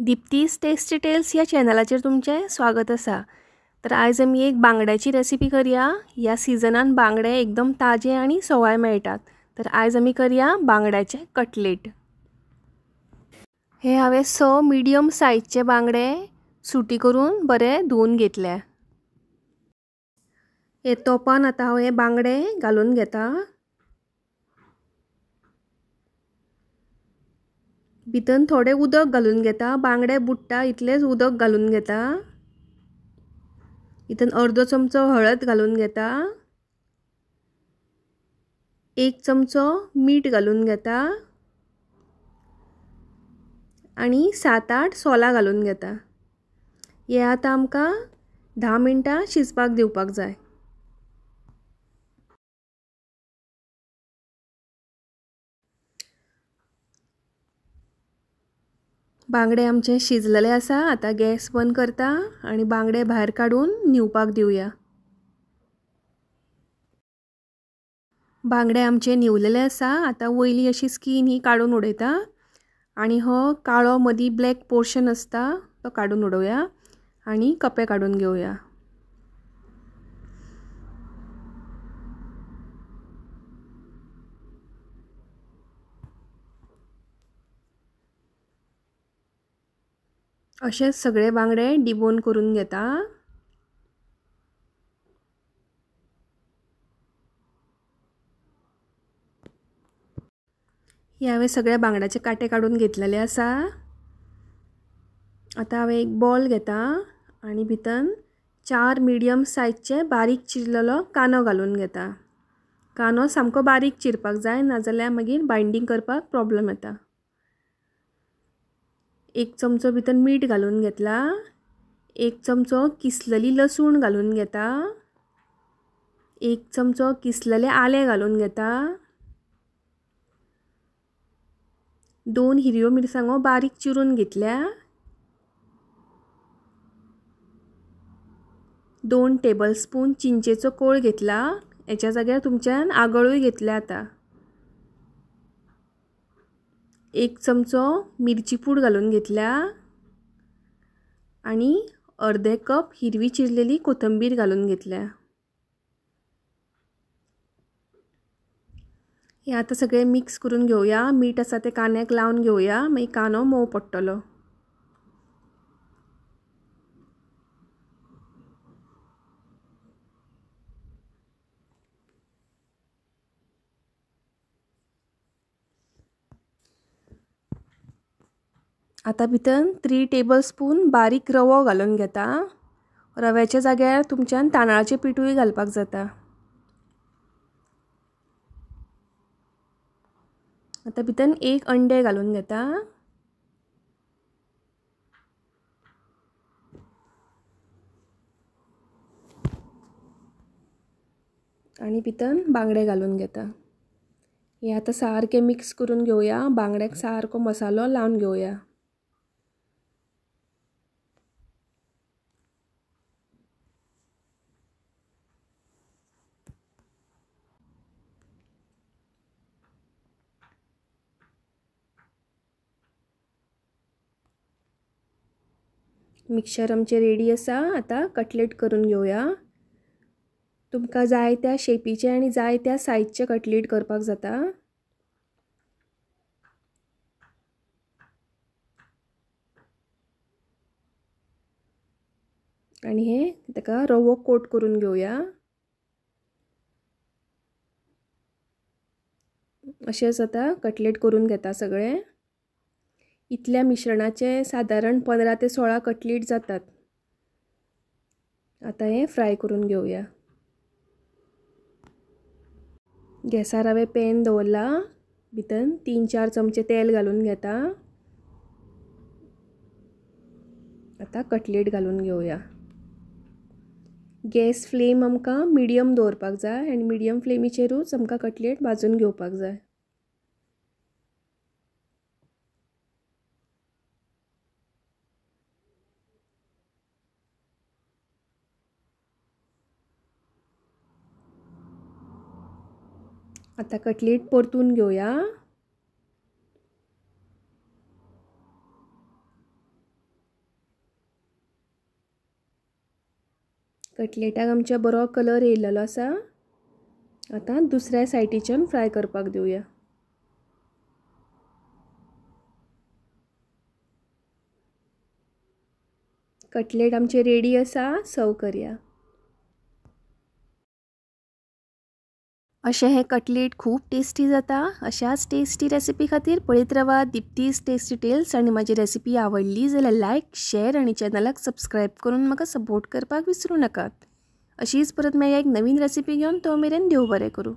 दीप्तीस tasty tales ह्या चॅनलाचेर तुमचें स्वागत आसा। तर आयज आमी एक बांगड्याची रेसिपी करया। ह्या सिजनान बांगडे एकदम ताजे आनी सवाय मेळटात। तर आयज आमी करया बांगड्याचे कटलेट। हे हांवें 6 मिडियम सायजचे बांगडे सुटी करून बरे धुवन घेतले। हे तोपान आतां हांव हे बांगडे घालून घेता। भितर थोडे उदक घालून घेता, बांगडे बुडटा इतलेच उदक घालून घेता। इतून अर्दो चमचो हळद घालून घेता, 1 चमचो मीठ घालून घेता आनी 7-8 सोलां घालून घेता। हे आतां आमकां 10 मिनटां शिजपाक दिवपाक जाय। बांगडे आमचे शिजलेले आसा। आतां गॅस बंद करता आनी बांगडे भायर काडून न्हिवपाक दिवया। बांगडे आमचे न्हिवलेले आसा। आतां वयली अशी स्कीन ही काडून उडयता आनी हो काळो मदीं ब्लॅक पोर्शन आसता तो काडून उडोवया आनी कपे काडून घेवया। अशेच सगळे बांगडे डिबोन करून घेता। हे हांवें सगळे बांगड्याचे कांटे काडून घेतलेले आसा। आतां हांवें एक बॉल घेता आनी भितर 4 मिडियम सायजचे बारीक चिरलेलो कांदो घालून घेता। कांदो सामको बारीक चिरपाक जाय, नाजाल्यार मागीर बायंडींग करपाक प्रॉब्लम येता। 1 चमचो भितर मीठ घालून घेतला, 1 चमचो किसलेली लसूण घालून घेता, 1 चमचो किसलेले आलें घालून घेता, 2 हिरव्यो मिरसांगो बारीक चिरून घेतल्या, 2 टेबलस्पून चिंचेचो कोळ घेतला, हेच्या जाग्यार तुमच्यान आगळूय घेतल्या आतां, 1 चमचो मिरची पूड घालून घेतल्या आनी अर्दे कप हिरवी चिरलेली कोथंबीर घालून घेतल्या। हे आतां सगळें मिक्स करून घेवया। मीठ आसा तें कांद्याक लावन घेवया, मागीर कांदो मोव पडटलो। आतां भितर 3 टेबलस्पून बारीक रवो घालून घेता। रव्याच्या जाग्यार तुमच्यान तांदळाचें पिठूय घालपाक जाता। आतां भितर 1 अंडे घालून घेता। आनी भितर बांगडे घालून घेता। हे आतां सारकें मिक्स करून घेवया। बांगड्याक सारको मसालो लावन घेवया। मिक्सचर आमचें रेडी आसा। आतां कटलेट करून घेवया। तुमकां जाय त्या शेपीचे आनी जाय त्या सायजचे कटलेट करपाक जाता। आनी हे ताका रवो कोट करून घेवया। अशेंच आतां कटलेट करून घेता सगळे। इतल्या मिश्रणाचे सादारण 15 ते 16 कटलेट जातात। आतां हे फ्राय करून घेवया। गॅसार हांवें पॅन दवरला, भितर 3-4 चमचे तेल घालून घेता। आतां कटलेट घालून घेवया। गॅस फ्लेम आमकां मिडियम दवरपाक जाय आनी मिडियम फ्लेमीचेरूच आमकां कटलेट भाजून घेवपाक जाय। आतां कटलेट परतून घेवया। कटलेटाक आमच्या बरो कलर येयल्लो आसा। आतां दुसऱ्या सायडीच्यान फ्राय करपाक दिवया। कटलेट आमचे रेडी आसा, सर्व करया। अशें हें कटलेट खूब टेस्टी जाता। अशाच टेस्टी रेसिपी खातीर पळयत रावा दीप्तीस टेस्टी टेल्स। आनी म्हाजी रेसिपी आवडली जाल्यार लायक, शेअर आनी चॅनलाक सबस्क्रायब करून म्हाका सपोर्ट करपाक विसरूं नाकात। अशीच परत मेळया एक नवीन रेसिपी घेवन, तो मेरेन देव बरें करूं।